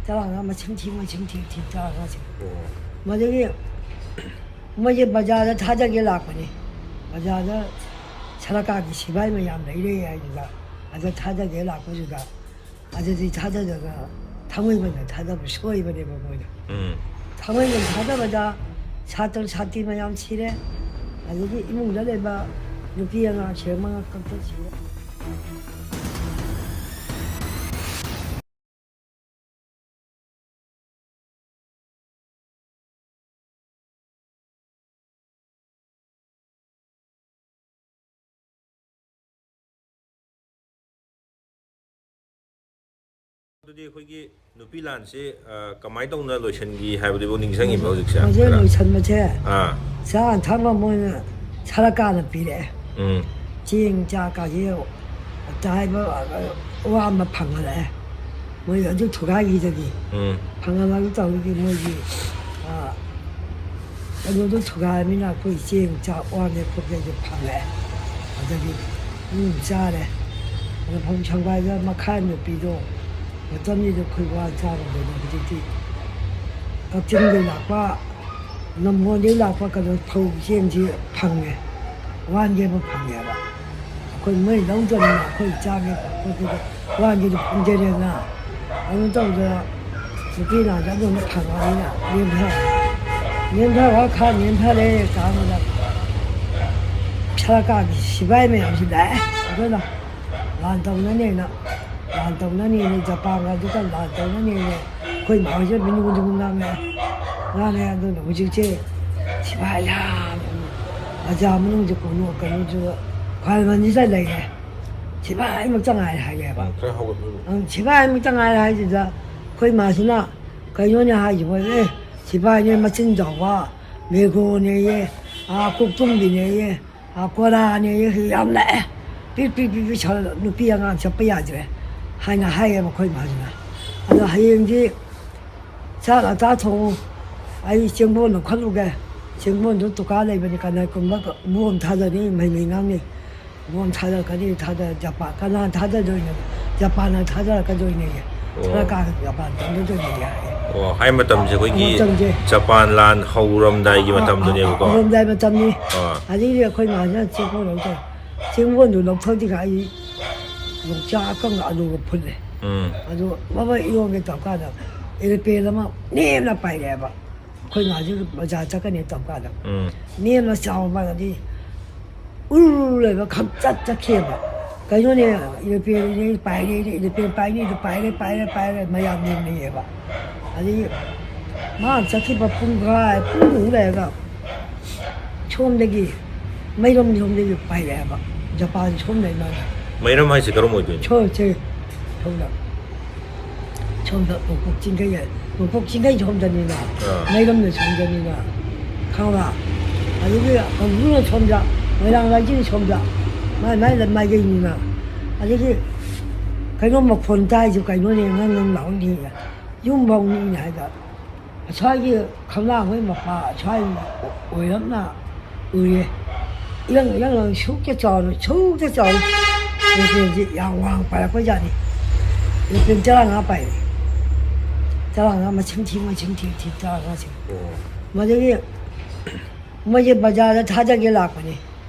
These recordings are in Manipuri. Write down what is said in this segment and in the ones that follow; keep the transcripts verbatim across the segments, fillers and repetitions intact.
ꯆꯔꯥ ꯉꯥ ꯃꯁꯤꯡ ꯊꯤ, ꯃꯁꯤꯡ ꯊꯤ, ꯊꯤ, ꯆꯔꯥ ꯉꯥꯁꯦ꯫ ꯑꯣ꯫ ꯃꯗꯒꯤ ꯃꯣꯏꯁꯦ ꯕꯖꯥꯔꯗ ꯊꯥꯗꯒꯦ ꯂꯥꯛꯄꯅꯤ꯫ ꯕꯖꯥꯔꯗ ꯁꯔꯀꯥꯔꯒꯤ ꯁꯤꯐꯥꯏ ꯃꯌꯥꯝ ꯂꯩꯔꯦ ꯍꯥꯏꯗꯨꯗ, ꯑꯗ ꯊꯥꯗꯒꯦ ꯂꯥꯛꯄꯗꯨꯗ, ꯑꯗꯨꯗꯤ ꯊꯥꯗꯗꯅ ꯊꯥꯡꯃꯩꯕꯟꯗ ꯊꯥꯗꯕ ꯁꯣꯏꯕꯅꯦꯕ ꯃꯣꯏꯅ꯫ ꯎꯝ꯫ ꯊꯥꯡꯃꯩꯕꯟ ꯊꯥꯗꯕꯗ ꯁꯥꯇ꯭ꯔ ꯁꯥꯇ꯭ꯔꯤ ꯃꯌꯥꯝ ꯁꯤꯔꯦ, ꯑꯗꯒꯤ ꯏꯃꯨꯡꯗ ꯂꯩꯕ ꯅꯨꯄꯤ ꯑꯉꯥꯡ ꯁꯤꯔꯦ, ꯃꯉꯥ ꯀꯛꯇ ꯁꯤꯔꯦ꯫ ꯑꯗꯨꯗꯤ ꯑꯩꯈꯣꯏꯒꯤ ꯅꯨꯄꯤ ꯂꯥꯟꯁꯦ, ꯑ, ꯀꯃꯥꯏꯅ ꯇꯧꯅ ꯂꯣꯏꯁꯤꯟꯈꯤ ꯍꯥꯏꯕꯗꯨꯕꯨ ꯅꯤꯡꯁꯤꯡꯉꯤꯕ ꯍꯧꯖꯤꯛꯁꯦ? ꯍꯧꯖꯤꯛ ꯈꯔ ꯂꯣꯏꯁꯟꯕꯁꯦ, ꯑꯥ꯫ ꯆꯥꯅ ꯊꯛꯅꯕ ꯃꯣꯏꯅ ꯁꯔꯀꯥꯔꯅ ꯄꯤꯔꯛꯑꯦ꯫ ꯎꯝ꯫ ꯆꯦꯡ ꯆꯥꯛ ꯀꯥꯁꯦ ꯇꯥꯏꯕ, ꯑꯋꯥꯕ ꯐꯪꯍꯜꯂꯛꯑꯦ꯫ ꯃꯣꯏ ꯑꯗꯨ ꯊꯨꯒꯥꯏꯈꯤꯗꯒꯤ ꯎꯝ꯫ ꯐꯪꯍꯜꯂꯛꯑꯒ ꯇꯧꯔꯤꯒꯤ ꯃꯣꯏꯒꯤ, ꯑ, ꯑꯗꯨꯗꯣ ꯊꯨꯒꯥꯏꯔꯃꯤꯅ ꯑꯩꯈꯣꯏ ꯆꯦꯡ ꯆꯥꯛ ꯋꯥꯠꯂꯦ ꯈꯣꯠꯂꯦ ꯑꯗꯨ ꯐꯪꯉꯦ꯫ ꯑꯗꯒꯤ ꯑꯗꯨꯝ ꯆꯥꯔꯦ꯫ ꯑꯗꯣ ꯐꯧ ꯁꯪꯒꯥꯏꯗ ꯃꯈꯥ ꯅꯨꯄꯤꯗꯣ ꯃꯇꯝꯗꯨꯗ ꯑꯩꯈꯣꯏ ꯋꯥ ꯆꯥꯔꯝꯗꯦꯗ꯫ ꯍꯧꯖꯤꯛꯇꯤ ꯀꯛꯆꯤꯡꯗꯒꯤ ꯂꯥꯛꯄ, ꯅꯝꯕꯣꯜꯗꯒꯤ ꯂꯥꯛꯄ ꯀꯩꯅꯣ ꯐꯧ ꯆꯦꯡꯁꯤ ꯐꯪꯉꯦ, ꯋꯥꯟꯒꯦꯕ ꯐꯪꯉꯦꯕ꯫ ꯑꯩꯈꯣꯏ ꯃꯣꯏ ꯂꯧꯗꯕꯅꯤꯅ ꯑꯩꯈꯣꯏ ꯆꯥꯒꯦ ꯈꯣꯠꯀꯦꯗ ꯋꯥꯟꯒꯦꯗ ꯐꯪꯖꯔꯦꯗꯅ꯫ ꯑꯗꯨ ꯇꯧꯗꯅ ꯅꯨꯄꯤ ꯉꯥꯛꯇ ꯑꯗꯨꯝ ꯐꯪꯉꯕꯅꯤꯅ ꯅꯦꯝꯊꯔꯦ꯫ ꯅꯦꯝꯊꯔꯒ ꯈꯔ ꯅꯦꯝꯊꯔꯦ ꯀꯥꯟꯗꯨꯗ ꯁꯔꯀꯥꯔꯒꯤ ꯁꯤꯐꯥꯏ ꯃꯌꯥꯝꯁꯤ ꯂꯥꯛꯑꯦ꯫ ꯑꯗꯨꯅ ꯂꯥꯟ ꯇꯧꯅꯅꯦꯅ, ꯂꯥꯟ ꯇꯧꯅꯅꯦꯅ, ꯖꯄꯥꯟꯒ ꯑꯗꯨꯒ ꯂꯥꯟ ꯇꯧꯅꯅꯦꯅ ꯑꯩꯈꯣꯏ ꯃꯥ ꯍꯣꯏꯁꯦ ꯃꯤꯅꯨ ꯃꯤꯅꯨ ꯉꯥꯡꯉꯦ꯫ ꯉꯥꯡꯉꯦ꯫ ꯑꯗꯨꯅ ꯍꯧꯖꯤꯛꯁꯦ ꯁꯤꯐꯥꯏ ꯌꯥꯝ ꯑꯖꯥ ꯃꯅꯨꯡꯁꯦ ꯀꯣꯅꯨ ꯀꯩꯅꯣꯁꯨ ꯈ꯭ꯋꯥꯏꯔꯝꯕꯟꯁꯤꯗ ꯂꯩꯔꯦ꯫ ꯁꯤꯐꯥꯏꯃꯛꯇ ꯉꯥꯏꯔꯦ ꯍꯥꯏꯌꯦꯕ꯫ ꯎꯝ, ꯈꯔ ꯍꯧꯒꯠꯄꯤꯔꯣ꯫ ꯎꯝ, ꯁꯤꯐꯥꯏꯃꯛꯇ ꯉꯥꯏꯔꯦ ꯍꯥꯏꯁꯤꯗ ꯑꯩꯈꯣꯏ ꯃꯥꯁꯤꯅ ꯀꯩꯅꯣꯅꯦ ꯍꯥꯏꯁꯤꯕꯣ, "ꯑꯦ, ꯁꯤꯐꯥꯏꯅꯦ ꯃꯆꯤꯟ ꯆꯥꯎꯕ, ꯃꯦꯒꯣꯅꯦꯌꯦ, ꯑꯥ, ꯀꯣꯛꯇꯨꯝꯕꯤꯅꯦꯌꯦ, ꯑꯥ, ꯀꯣꯔꯥꯅꯦꯌꯦ, ꯌꯥꯝ ꯂꯥꯛꯑꯦ꯫ ꯄꯤꯛ ꯄꯤꯛ ꯄꯤꯛ ꯄꯤꯛ ꯁꯥꯔ ꯅꯨꯄꯤ ꯑꯉꯥꯡ ꯆꯠꯄ ꯌꯥꯗ꯭ꯔꯦ" ꯍꯥꯏꯅ ꯍꯥꯏꯌꯦꯕ ꯑꯩꯈꯣꯏ ꯃꯥꯁꯤꯅ꯫ ꯑꯗꯣ ꯍꯌꯦꯡꯗꯤ ꯆꯥꯛ ꯉꯟꯇꯥ ꯊꯣꯡꯉꯨ, ꯑꯩ ꯆꯦꯡꯕꯣꯟꯗꯣ ꯈꯜꯂꯨꯒꯦ꯫ ꯆꯦꯡꯕꯣꯟꯗꯣ ꯗꯨꯀꯥꯟ ꯂꯩꯕꯅꯤ, ꯀꯅꯥꯒꯨꯝꯕ ꯕꯣꯝ ꯊꯥꯗꯅꯤ, ꯃꯩ ꯃꯩ ꯉꯥꯡꯅꯤ꯫ ꯕꯣꯝ ꯊꯥꯗꯔꯛꯀꯅꯤ, ꯊꯥꯗ-, ꯖꯄꯥꯟ, ꯀꯅꯥ ꯊꯥꯗꯗꯣꯏꯅꯣ? ꯖꯄꯥꯟꯅ ꯊꯥꯗꯔꯛꯀꯗꯣꯏꯅꯦ꯫ ꯑꯣ꯫ ꯁꯔꯀꯥꯔꯒ ꯖꯄꯥꯟ ꯇꯧꯅꯗꯣꯏꯅꯦ ꯍꯥꯏꯌꯦ꯫ ꯑꯣ, ꯍꯥꯏ ꯃꯇꯝꯁꯦ ꯑꯩꯈꯣꯏꯒꯤ ꯃꯇꯝꯁꯦ꯫ ꯖꯄꯥꯟ ꯂꯥꯟ ꯍꯧꯔꯝꯗꯥꯏꯒꯤ ꯑꯥ, ꯑꯥ, ꯃꯇꯝꯗꯨꯅꯦꯕꯀꯣ꯫ ꯑꯥ, ꯍꯧꯔꯝꯗꯥꯏ ꯃꯇꯝꯅꯤ꯫ ꯑꯥ꯫ ꯑꯗꯒꯤꯗꯤ ꯑꯩꯈꯣꯏ ꯃꯥꯁꯤꯅ ꯆꯦꯡꯀꯣꯟ ꯂꯧꯗꯣꯏ꯫ ꯆꯦꯡꯀꯣꯟꯗꯨ ꯂꯧꯊꯣꯛꯇ꯭ꯔꯤꯉꯩ ꯑꯩ ꯌꯣꯡꯆꯥꯛ ꯑꯀꯪꯕ ꯑꯂꯨꯒ ꯐꯨꯠꯂꯦ꯫ ꯎꯝ꯫ ꯑꯗꯨ ꯃꯃꯩ ꯏꯔꯣꯟꯒꯦ ꯇꯧꯔꯀꯥꯟꯗ ꯑꯦꯔꯣꯄ꯭ꯂꯦꯟ ꯑꯃ ꯅꯦꯝꯅ ꯄꯥꯏꯔꯛꯑꯦꯕ꯫ ꯑꯩꯈꯣꯏ ꯃꯥꯁꯤ ꯕꯖꯥꯔ ꯆꯠꯀꯅꯤ ꯇꯧꯔꯀꯥꯟꯗ ꯎꯝ꯫ ꯅꯦꯝꯅ ꯆꯥꯎꯕ ꯃꯥꯅꯗꯤ ꯎꯔꯨ ꯂꯩꯕ ꯈꯪꯆꯠ ꯆꯠꯈꯤꯑꯕ꯫ ꯀꯩꯅꯣꯅꯦ, ꯏꯔꯣꯄ꯭ꯂꯦꯟꯅꯦ ꯄꯥꯏꯔꯦꯅꯦ, ꯏꯔꯣꯄ꯭ꯂꯦꯟ ꯄꯥꯏꯅꯤꯗꯣ ꯄꯥꯏꯔꯦ, ꯄꯥꯏꯔꯦ, ꯄꯥꯏꯔꯦ, ꯃꯌꯥꯝ ꯌꯦꯡꯅꯩꯌꯦꯕ꯫ ꯑꯗꯒꯤ ꯃꯥ ꯆꯠꯈꯤꯕ ꯄꯨꯡꯈꯥꯏ, ꯄꯨꯡꯃꯨꯛ ꯂꯩꯔꯒ ꯁꯣꯝꯗꯒꯤ, ꯃꯩꯔꯝ ꯁꯣꯝꯗꯒꯤ ꯄꯥꯏꯔꯛꯑꯦꯕ꯫ ꯖꯄꯥꯟ ꯁꯣꯝꯗꯒꯤ ꯃꯥꯅ꯫ ꯃꯩꯔꯝ ꯍꯥꯏꯁꯦ ꯀꯔꯝ ꯑꯣꯏꯗꯣꯏꯅꯣ? ꯁꯣꯝꯁꯦ, ꯁꯣꯝꯗ꯫ ꯁꯣꯝꯗ ꯅꯣꯡꯄꯣꯛ ꯆꯤꯡꯈꯩ, ꯅꯣꯡꯄꯣꯛ ꯆꯤꯡꯈꯩ ꯁꯣꯝꯗꯅꯤꯅ, ꯑꯥ꯫ ꯃꯩꯔꯝꯅ ꯁꯣꯝꯗꯅꯤꯅ, ꯈꯪꯉꯕ? ꯑꯗꯒꯤ ꯀꯥꯡꯕꯨꯅ ꯁꯣꯝꯗ, ꯃꯣꯏꯔꯥꯡ ꯂꯥꯏꯖꯤꯡ ꯁꯣꯝꯗ, ꯃꯥꯏ ꯃꯥꯏ ꯂꯝ ꯃꯥꯏꯀꯩꯅꯤꯅ꯫ ꯑꯗꯒꯤ ꯀꯩꯅꯣ ꯃꯈꯣꯟ ꯇꯥꯏꯁꯨ ꯀꯩꯅꯣꯅꯦ, ꯉꯪ ꯉꯪ ꯂꯥꯎꯔꯤꯅꯦ, ꯌꯨꯝ ꯐꯥꯎꯅꯤꯅ ꯍꯥꯏꯗ꯫ ꯑꯁ꯭ꯋꯥꯏꯒꯤ ꯈꯪꯂꯥꯡꯈꯣꯏ ꯃꯄꯥ ꯑꯁ꯭ꯋꯥꯏ ꯑꯣꯏꯔꯞꯅ ꯎꯏꯌꯦ꯫ ꯏꯔꯪ ꯏꯔꯪ ꯂꯪ ꯁꯨꯛꯇ ꯆꯥꯎꯅ, ꯁꯨꯛꯇ ꯆꯥꯎꯅ꯫ ꯑꯦꯔꯣꯄ꯭ꯂꯦꯟꯁꯤ ꯌꯥꯝ ꯋꯥꯡ ꯄꯥꯏꯔꯛꯄ ꯖꯥꯠꯅꯤ꯫ ꯑꯦꯔꯣꯄ꯭ꯂꯦꯟ ꯇꯔꯥꯃꯉꯥ ꯄꯥꯏꯔꯛꯑꯦ꯫ ꯇꯔꯥꯃꯉꯥ ꯃꯁꯤꯡ ꯊꯤ, ꯃꯁꯤꯡ ꯊꯤ, ꯊꯤ ꯇꯔꯥꯃꯉꯥꯁꯤ꯫ ꯑꯣ꯫ ꯃꯗꯒꯤ ꯃꯣꯏꯁꯦ ꯕꯖꯥꯔꯗ ꯊꯥꯗꯒꯦ ꯂꯥꯛꯄꯅꯤ꯫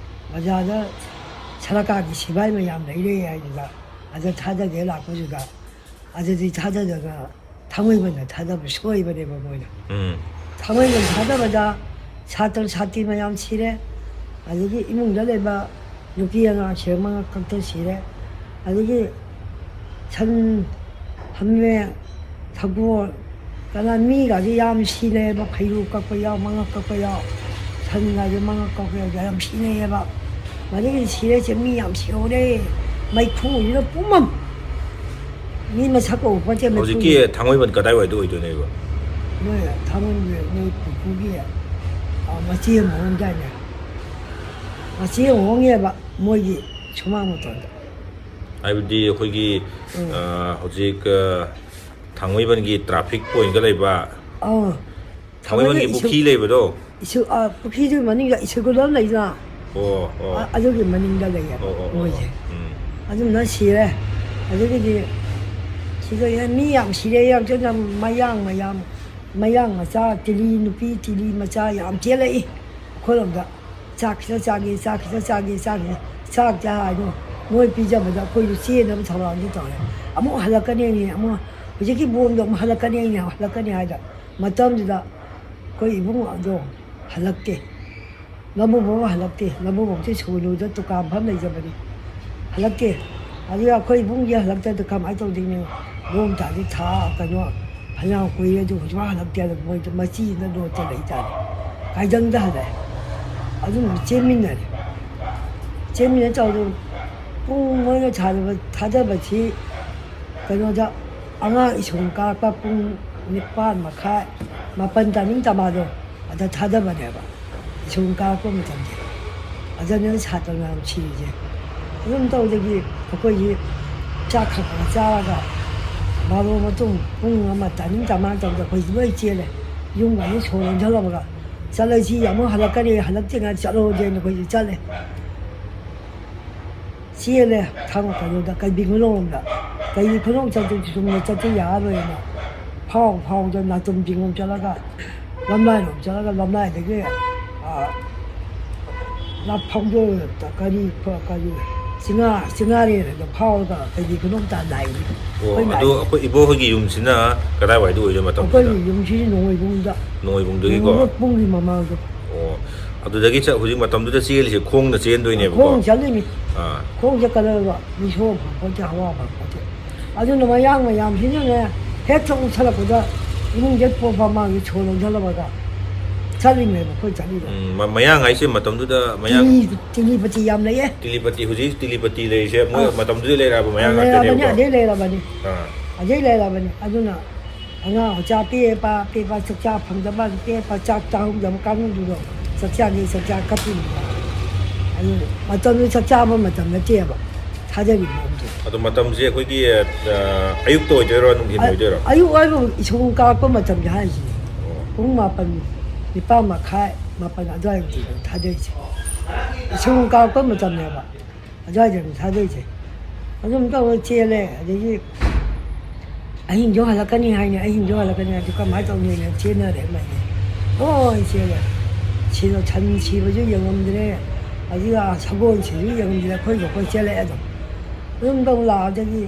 ꯕꯖꯥꯔꯗ ꯁꯔꯀꯥꯔꯒꯤ ꯁꯤꯐꯥꯏ ꯃꯌꯥꯝ ꯂꯩꯔꯦ ꯍꯥꯏꯗꯨꯗ, ꯑꯗ ꯊꯥꯗꯒꯦ ꯂꯥꯛꯄꯗꯨꯗ, ꯑꯗꯨꯗꯤ ꯊꯥꯗꯗꯅ ꯊꯥꯡꯃꯩꯕꯟꯗ ꯊꯥꯗꯕ ꯁꯣꯏꯕꯅꯦꯕ ꯃꯣꯏꯅ꯫ ꯎꯝ꯫ ꯊꯥꯡꯃꯩꯕꯟ ꯊꯥꯗꯕꯗ ꯁꯥꯇ꯭ꯔ ꯁꯥꯇ꯭ꯔꯤ ꯃꯌꯥꯝ ꯁꯤꯔꯦ, ꯑꯗꯒꯤ ꯏꯃꯨꯡꯗ ꯂꯩꯕ ꯅꯨꯄꯤ ꯑꯉꯥꯡ ꯁꯤꯔꯦ, ꯃꯉꯛ ꯀꯛꯇ ꯁꯤꯔꯦ, ꯑꯗꯒꯤ ꯁꯟ, ꯍꯥꯃꯦꯡ, ꯁꯒꯣꯜ, ꯀꯅꯥ ꯃꯤꯒꯗꯤ ꯌꯥꯝ ꯁꯤꯅꯩꯌꯦꯕ, ꯐꯩꯔꯨ ꯀꯛꯄ ꯌꯥꯎ, ꯃꯉꯛ ꯀꯛꯄ ꯌꯥꯎ, ꯁꯟꯒꯁꯦ ꯃꯉꯛ ꯀꯛꯄ ꯌꯥꯎ, ꯌꯥꯝ ꯁꯤꯅꯩꯌꯦꯕ꯫ ꯃꯗꯒꯤ ꯁꯤꯔꯦꯁꯦ ꯃꯤ ꯌꯥꯝ ꯁꯤꯍꯧꯔꯦ, ꯃꯩꯈꯨꯁꯤꯅ ꯄꯨꯝꯃꯝ꯫ ꯃꯤ ꯃꯁꯛ ꯎꯕ ꯄꯣꯠꯁꯦ ꯃꯩꯈꯨ꯫ ꯍꯧꯖꯤꯛꯀꯤ ꯊꯥꯡꯃꯩꯕꯟ ꯀꯗꯥꯏꯋꯥꯏꯗ ꯑꯣꯏꯗꯣꯏꯅꯦꯕ? ꯅꯣꯏ ꯊꯥꯡꯃꯩꯕꯟ ꯅꯣꯏ ꯄꯨꯄꯨꯒꯤ, ꯑ, ꯃꯆꯦ ꯑꯃ ꯍꯣꯡꯗꯥꯏꯅꯦ? ꯃꯆꯦ ꯑꯃ ꯍꯣꯡꯉꯦꯕ ꯃꯣꯏꯒꯤ ꯁꯨꯃꯥꯡ ꯃꯇꯣꯟꯗ꯫ ꯍꯥꯏꯕꯗꯤ ꯑꯩꯈꯣꯏꯒꯤ, ꯎꯝ꯫ ꯑ, ꯍꯧꯖꯤꯛ, ꯑ, ꯊꯥꯡꯃꯩꯕꯟꯒꯤ traffic pointꯒ ꯂꯩꯕ ꯑꯧ꯫ ꯊꯥꯡꯃꯩꯕꯟꯒꯤ ꯊꯥꯡꯃꯩꯕꯟ ꯄꯨꯈ꯭ꯔꯤ ꯂꯩꯕꯗꯣ? ꯏꯁꯨ-, ꯑ, ꯄꯨꯈ꯭ꯔꯤꯗꯨꯒꯤ ꯃꯅꯤꯡꯗ ꯏꯁꯨꯒꯨꯂꯝ ꯂꯩꯗꯅ? ꯑꯣ, ꯑꯣ꯫ ꯑ-, ꯑꯗꯨꯒꯤ ꯃꯅꯤꯡꯗ ꯂꯩꯌꯦꯕ ꯑꯣ, ꯑꯣ, ꯑꯣ, ꯃꯣꯏꯁꯦ꯫ ꯑꯣ꯫ ꯎꯝ꯫ ꯑꯗꯨꯝꯅ ꯁꯤꯔꯦ꯫ ꯑꯗꯒꯤꯗꯤ ꯁꯤꯗ ꯃꯤ ꯌꯥꯝ ꯁꯤꯔꯦ, ꯌꯥꯝ ꯆꯦꯟꯅ ꯃꯌꯥꯡ ꯃꯌꯥꯝ, ꯃꯌꯥꯡ ꯃꯆꯥ, ꯇꯤꯂꯤ ꯅꯨꯄꯤ, ꯇꯤꯂꯤ ꯃꯆꯥ ꯌꯥꯝ ꯆꯦꯜꯂꯛꯏ ꯑꯩꯈꯣꯏꯔꯣꯝꯗ꯫ ꯆꯥꯛ ꯈꯤꯇ ꯆꯥꯒꯦ, ꯆꯥꯛ ꯈꯤꯇ ꯆꯥꯒꯦ, ꯆꯥꯛ ꯈꯤꯇ, ꯆꯥꯛꯇꯤ ꯍꯥꯏꯅꯣ, ꯃꯣꯏ ꯄꯤꯖꯕꯗ ꯑꯩꯈꯣꯏꯁꯨ ꯆꯦꯟꯅꯕ ꯊꯧꯔꯥꯡꯗꯤ ꯇꯧꯔꯦ꯫ ꯑꯃꯨꯛ ꯍꯜꯂꯛꯀꯅꯤ ꯍꯥꯏꯅꯤ, ꯑꯃꯨꯛ ꯍꯧꯖꯤꯛꯀꯤ ꯕꯣꯝꯗꯣ ꯑꯃꯨꯛ ꯍꯜꯂꯛꯀꯅꯤ ꯍꯥꯏꯅꯤ, ꯍꯜꯂꯛꯀꯅꯤ ꯍꯥꯏꯗ ꯃꯇꯝꯗꯨꯗ ꯑꯩꯈꯣꯏ ꯏꯕꯨꯡ ꯑꯗꯣ ꯍꯜꯂꯛꯇꯦ꯫ ꯂꯕꯨꯛꯐꯥꯎ ꯍꯜꯂꯛꯇꯦ꯫ ꯂꯕꯨꯛꯐꯥꯎꯁꯦ ꯁꯣꯏꯂꯨꯗ ꯗꯨꯀꯥꯟ ꯐꯝ ꯂꯩꯖꯕꯅꯤ꯫ ꯍꯜꯂꯛꯇꯦ꯫ ꯑꯗꯨꯒ ꯑꯩꯈꯣꯏ ꯏꯕꯨꯡꯁꯦ ꯍꯜꯂꯛꯇꯗ ꯀꯃꯥꯏꯅ ꯇꯧꯗꯣꯏꯅꯣ? ꯕꯣꯝ ꯇꯥꯗꯤ ꯊꯥ ꯀꯩꯅꯣ ꯐꯅꯌꯥꯝ ꯀꯨꯏꯔꯦ, ꯑꯗꯨ ꯍꯧꯖꯤꯛ ꯍꯜꯂꯛꯇꯦ꯫ ꯑꯗꯨ ꯃꯣꯏꯗ ꯃꯆꯤꯗ ꯂꯣꯠꯇ ꯂꯩꯇꯥꯔꯦ꯫ ꯀꯥꯏꯗꯪꯗ ꯍꯜꯂꯛꯑꯦ꯫ ꯑꯗꯨꯝ ꯆꯦꯟꯃꯤꯟꯅꯔꯦ꯫ ꯆꯦꯟꯃꯤꯟꯅ ꯇꯧꯗ ꯄꯨꯡ ꯃꯣꯏꯅ ꯊꯥꯗꯕ, ꯊꯥꯗꯕꯁꯤ ꯀꯩꯅꯣꯗ ꯑꯉꯥꯡ ꯁ꯭ꯀꯨꯜ ꯀꯥꯔꯛꯄ ꯄꯨꯡ ꯅꯤꯄꯥꯟ ꯃꯈꯥꯏ, ꯃꯥꯄꯟ ꯇꯥꯅꯤꯡ ꯇꯃꯥꯗꯣ ꯑꯗ ꯊꯥꯗꯕꯅꯦꯕ꯫ ꯁ꯭ꯀꯨꯜ ꯀꯥꯔꯛꯄ ꯃꯇꯝꯁꯦ꯫ ꯑꯗꯅꯦ ꯁꯥꯇ꯭ꯔ ꯃꯌꯥꯝ ꯁꯤꯔꯤꯁꯦ꯫ ꯑꯗꯨꯝ ꯇꯧꯗꯒꯤ ꯑꯩꯈꯣꯏꯒꯤ ꯆꯥꯛ ꯈꯔ ꯈꯔ ꯆꯥꯔꯒ ꯕꯥꯔꯣ ꯃꯇꯨꯡ ꯄꯨꯡ ꯑꯃ ꯇꯥꯅꯤꯡ ꯇꯃꯥ ꯃꯇꯝꯗ ꯑꯩꯈꯣꯏꯁꯤ ꯂꯣꯏ ꯆꯦꯜꯂꯦ꯫ ꯌꯨꯝꯒꯁꯦ ꯁꯣ ꯂꯣꯟꯁꯤꯜꯂꯝꯃꯒ ꯆꯠꯂꯁꯤ, ꯑꯃꯨꯛ ꯍꯜꯂꯛꯀꯅꯤ, ꯍꯜꯂꯛꯇ꯭ꯔꯤꯉꯩꯗ ꯆꯠꯂꯣꯗꯦꯅ ꯑꯩꯈꯣꯏꯁꯤ ꯆꯠꯂꯦ꯫ ꯆꯦꯜꯂꯦ ꯊꯥꯡ ꯀꯩꯅꯣꯗ, ꯀꯩꯕꯤ ꯈꯨꯅꯧꯔꯣꯝꯗ꯫ ꯀꯩꯕꯤ ꯈꯨꯅꯧ ꯆꯠꯇꯨ ꯆꯨꯝꯅ ꯆꯠꯇꯨ ꯌꯥꯔꯔꯣꯏꯅ ꯐꯥꯎ ꯐꯥꯎꯗ ꯅꯥꯇꯨꯝ ꯆꯤꯡꯂꯣꯝ ꯆꯠꯂꯒ ꯂꯝꯂꯥꯏꯔꯣꯝ ꯆꯠꯂꯒ ꯂꯝꯂꯥꯏꯗꯒꯤ, ꯑꯥ, ꯂꯥꯞꯐꯝꯗꯣ ꯀꯔꯤ, ꯀꯔꯤ ꯆꯤꯡꯉꯥ-, ꯆꯤꯡꯉꯥꯔꯦꯜꯗ ꯐꯥꯎꯔꯒ ꯀꯩꯕꯤ ꯈꯨꯅꯧ ꯇꯥꯟꯅ ꯂꯥꯛꯏꯅꯤ꯫ ꯑꯣ, ꯑꯩꯈꯣꯏ ꯑꯗꯣ ꯂꯥꯛꯏꯁꯦ꯫ ꯑꯩꯈꯣꯏ ꯏꯕꯣ ꯍꯣꯏꯒꯤ ꯌꯨꯝꯁꯤꯅ ꯀꯗꯥꯏꯋꯥꯏꯗ ꯑꯣꯏꯗꯣꯏꯅꯣ ꯃꯇꯝꯁꯤꯗ? ꯑꯩꯈꯣꯏꯒꯤ ꯌꯨꯝꯁꯤꯗꯤ ꯅꯣꯡꯃꯩꯕꯨꯡꯗ꯫ ꯅꯣꯡꯃꯩꯕꯨꯡꯗꯒꯤꯀꯣ? ꯅꯣꯡꯃꯩꯕꯨꯡ ꯄꯨꯡꯒꯤ ꯃꯃꯥꯡꯗꯣ꯫ ꯑꯣ, ꯑꯗꯨꯗꯒꯤ ꯆꯠ-, ꯍꯧꯖꯤꯛ ꯃꯇꯝꯗꯨꯗ ꯆꯦꯜꯂꯤꯁꯦ ꯈꯣꯡꯅ ꯆꯦꯟꯗꯣꯏꯅꯦꯕꯀꯣ? ꯈꯣꯡ ꯆꯠꯂꯤꯃꯤ꯫ ꯑꯥ꯫ ꯈꯣꯡ ꯆꯠꯀꯗꯧꯕ ꯃꯤꯁꯨ ꯐꯪꯄꯣꯠꯇꯦ, ꯍꯋꯥ ꯐꯪꯄꯣꯠꯇꯦ꯫ ꯑꯗꯨꯅ ꯃꯌꯥꯡ ꯃꯌꯥꯝꯁꯤꯅꯅꯦ ꯍꯦꯛ ꯊꯣꯛ ꯎꯠꯁꯜꯂꯛꯄꯗ ꯏꯃꯨꯡꯁꯦ ꯄꯣꯛꯄ ꯃꯥꯒꯤ ꯁꯣ ꯂꯣꯟꯁꯤꯜꯂꯝꯃꯒ ꯆꯠꯂꯤꯅꯦꯕ ꯑꯩꯈꯣꯏ ꯆꯠꯂꯤꯗꯣ꯫ ꯎꯝ, ꯃ-, ꯃꯌꯥꯡ ꯍꯥꯏꯁꯦ ꯃꯇꯝꯗꯨꯗ ꯃꯌꯥꯡ ꯇꯤꯂꯤ-, ꯇꯤꯂꯤꯄꯇꯤ ꯌꯥꯝ ꯂꯩꯌꯦ꯫ ꯇꯤꯂꯤꯄꯇꯤ, ꯍꯧꯖꯤꯛ ꯇꯤꯂꯤꯄꯇꯤ ꯂꯩꯔꯤꯁꯦ ꯃꯣꯏ ꯑꯥ꯫ ꯃꯇꯝꯗꯨꯗ ꯂꯩꯔꯛꯑꯕ ꯃꯌꯥꯡ ꯂꯩꯔꯛꯑꯕꯅꯤ, ꯉꯥꯛꯇꯅꯦꯕꯀꯣ? ꯑꯗꯩ ꯂꯩꯔꯛꯑꯕꯅꯤ꯫ ꯑꯥ꯫ ꯑꯗꯩ ꯂꯩꯔꯛꯑꯕꯅꯤ꯫ ꯑꯗꯨꯅ ꯑꯉꯥꯡ ꯃꯆꯥ ꯄꯦꯄꯥ ꯄꯦꯄꯥ ꯆꯥꯛꯆꯥ ꯐꯪꯗꯕ, ꯄꯦꯄꯥ ꯆꯥꯛ ꯆꯥꯍꯧꯗꯕ ꯀꯥꯡꯕꯨꯗꯨꯗꯣ ꯆꯥꯛꯆꯥꯒꯦ ꯆꯥꯛꯆꯥ ꯀꯞꯄꯤꯅꯦꯕ꯫ ꯑꯗꯨ ꯃꯇꯝꯗꯨ ꯆꯥꯛ ꯆꯥꯕ ꯃꯇꯝ ꯅꯠꯇꯦꯕ ꯊꯥꯗꯔꯤ ꯃꯑꯣꯡꯗꯣ꯫ ꯑꯗꯣ ꯃꯇꯝꯁꯦ ꯑꯩꯈꯣꯏꯒꯤ, ꯑ, ꯑꯌꯨꯛꯇ ꯑꯣꯏꯗꯣꯏꯔꯣ, ꯅꯨꯡꯊꯤꯟ ꯑ-, ꯑꯣꯏꯗꯣꯏꯔꯣ? ꯑꯌꯨꯛ ꯍꯥꯏꯕ ꯁ꯭ꯀꯨꯜ ꯀꯥꯔꯛꯄ ꯃꯇꯝꯁꯦ ꯍꯥꯏꯁꯤꯅꯦ꯫ ꯑꯣ꯫ ꯄꯨꯡ ꯃꯥꯄꯟ, ꯅꯤꯄꯥꯟ ꯃꯈꯥꯏ, ꯃꯥꯄꯟ ꯑꯗꯨꯋꯥꯏꯗꯅꯦꯕ ꯊꯥꯗꯣꯏꯁꯦ꯫ ꯁ꯭ꯀꯨꯜ ꯀꯥꯔꯛꯄ ꯃꯇꯝꯅꯦꯕ꯫ ꯑꯗꯨꯋꯥꯏꯗꯅꯤ ꯊꯥꯗꯣꯏꯁꯦ꯫ ꯑꯗꯨꯝ ꯇꯧꯔ ꯆꯦꯜꯂꯦ꯫ ꯑꯗꯒꯤ ꯑꯍꯤꯡꯁꯨ ꯍꯜꯂꯛꯀꯅꯤ ꯍꯥꯏꯅꯤ, ꯑꯍꯤꯡꯁꯨ ꯍꯜꯂꯛꯀꯅꯤ ꯍꯥꯏꯗꯤ ꯀꯃꯥꯏꯅ ꯇꯧꯅꯤꯅ ꯆꯦꯟꯅꯔꯦ ꯃꯩꯁꯦ꯫ ꯂꯣꯏ ꯆꯦꯜꯂꯦ꯫ ꯁꯤꯗ ꯁꯟ ꯁꯤꯕꯁꯨ ꯌꯦꯡꯉꯝꯗ꯭ꯔꯦ, ꯑꯗꯨꯒ ꯁꯒꯣꯜ ꯁꯤꯕꯁꯨ ꯌꯦꯡꯉꯝꯗ꯭ꯔꯦ, ꯑꯩꯈꯣꯏꯁꯨ ꯑꯩꯈꯣꯏ ꯆꯦꯜꯂꯛꯑꯦ ꯑꯗꯨꯝ꯫ ꯑꯗꯨꯝ ꯇꯧ ꯂꯥꯛꯑꯗꯒꯤ